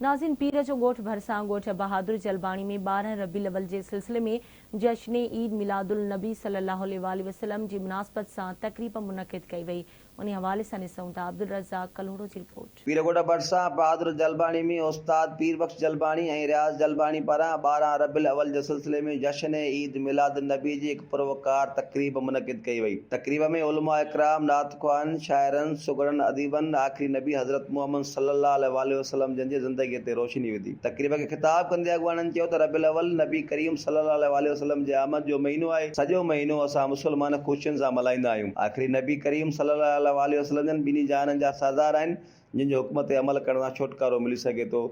ناظرين پير جو ڳوٺ ڀرسان ڳوٺ بهادر جلباڻي ۾ 12 ربيع الاول جي سلسلي ۾ جشن عيد ميلاد النبي صلي الله عليه واٰله وسلم جي مناسبت سان تقريب منعقد ڪئي وئي انهي حوالي سان ڏسون ٿا عبدالرزاق ڪلهوڙو جي رپورٽ. پير ڳوٺ ڀرسان بهادر جلباڻي ۾ استاد پير بخش جلباڻي ۽ رياض جلباڻي پاران 12 ربيع الاول جي سلسلي ۾ جشن عيد ميلاد النبي جي هڪ پروقار تقريب منعقد ڪئي وئي تقريب ۾ علماء ڪرام نعت خوان، شاعرن، سگهڙن، اديبن آخري نبي حضرت محمد صلي الله عليه واٰله وسلم جن جي زندگيء تي روشني وڌي. تقريب کي خطاب ڪندي اڳواڻن چيو ته ربيع الاول نبي ڪريم صلي الله عليه واٰله وسلم جي آمد جو مهينو آهي، سڄو مهينو اسان مسلمان خوشين سان ملهائيندا آهيون. آخري نبي ڪريم صلي الله عليه واٰله وسلم جن ٻنهي جهانن جا سردار آهن، جن جي حڪم تي عمل ڪرڻ سان ڇوٽڪارو ملي سگهي ٿو.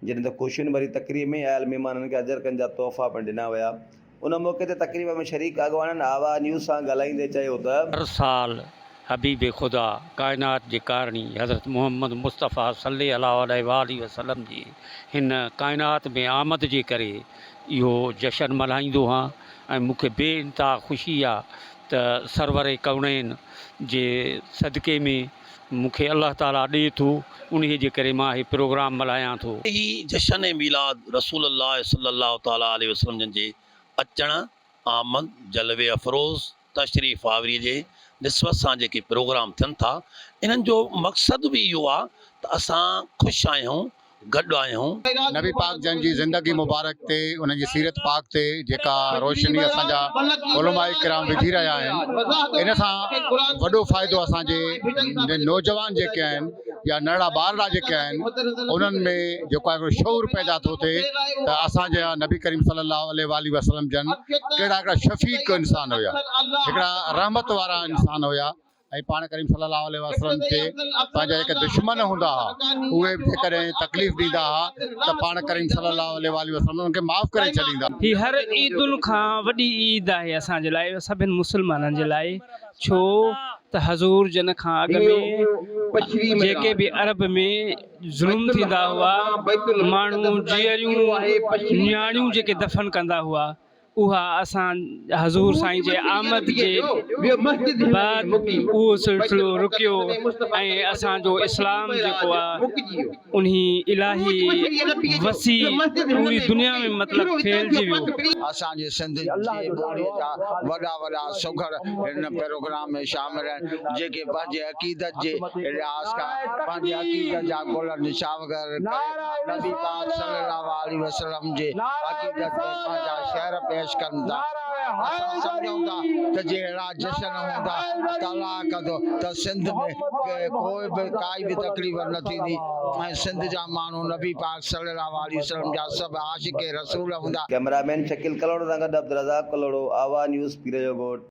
جڏهن ته خوشين ڀري تقريب ۾ آيل مهمانن کي اجرڪن جا تحفا پڻ ڏنا ويا. ان موقعي تي تقريب ۾ شريڪ اڳواڻن آوا نيوز سان ڳالهائيندي چيو ته. هر سال حبيب خدا، ڪائنات جي ڪارڻي حضرت محمد مصطفيٰ صلي الله عليه واٰله وسلم جي هن ڪائنات ۾ آمد جي ڪري اهو جشن ملهائيندو هان ۽ مون کي بي انتها خوشي آ ته سرور ڪونين جي صدقي ۾ مون کي الله تعاليٰ ڏئي ٿو انهيء جي ڪري مان هي پروگرام ملهايان ٿو. هي جشن ميلاد رسول الله صلي الله تعالٰي عليه وسلم جن جي اچڻ، آمد، جلوي افروز، تشريف آوري جي نسبت سان جيڪي پروگرام ٿين ٿا انهن جو مقصد به اهو آ ته اسان خوش آهيون گڏ آهيون. نبي پاڪ جن جي زندگي مبارڪ تي انهن جي سيرت پاڪ تي جيڪا روشني اسان جا علماء ڪرام وجهي رهيا آهن ان سان وڏو فائدو اسان جي نوجوان جيڪي آهن يا ننڍڙا ٻارڙا جيڪي آهن انهن ۾ جيڪو آهي هڪڙو شعور پيدا ٿو ٿئي ته اسان جا نبي ڪريم صلي الله عليه واٰله وسلم جن ڪهڙا هڪڙا شفيق انسان هيا هڪڙا رحمت وارا انسان هيا ۽ پاڻ ڪريم صلي الله عليه وسلم کي پنهنجا جيڪي دشمن هوندا ها اهي به جيڪڏهن تڪليف ڏيندا ها ته پاڻ ڪريم صلي الله عليه واٰله وسلم انهن کي معاف ڪري ڇڏيندا. هي هر عيدن کان وڏي عيد آهي اسان جي لاء سڀن مسلمانن جي لاء ڇو ته حضور جن کان اڳ ۾ جيڪي به عرب ۾ ظلم ٿيندا هئا ماڻهو جيئريون نياڻيون جيڪي دفن ڪندا هئا اها اسان حضور سائين جي آمد جي بعد اهو سلسلو رڪيو ۽ اسان جو اسلام جيڪو آ انهي الاهي وسيع پوري دنيا ۾ مطلب ڦهلجي ويو. اسان جي سنڌ جي ٻوليء جا وڏا وڏا سگهڙ هن پروگرام ۾ شامل آهن، جيڪي پنهنجي عقيدت جي لحاظ کان پنهنجي عقيدت جا گل نڇاور ڪري نبي پاڪ صلي الله عليه وسلم جي عقيدت ۾ پنهنجا شعر پيش ڪن ٿا. اسان سمجهون ٿا ته جي اهڙا جشن هوندا ته الله ڪندو ته سنڌ ۾ ڪوئي به ڪائي به تڪليف نه ٿيندي ۽ سنڌ جا ماڻهو نبي پاڪ صلي الله عليه وسلم جا سڀ عاشق رسول هوندا. ڪئميرا مين شڪيل ڪلهوڙو سان گڏ عبدالرزاق ڪلهوڙو، آوا نيوز، پير جو ڳوٺ.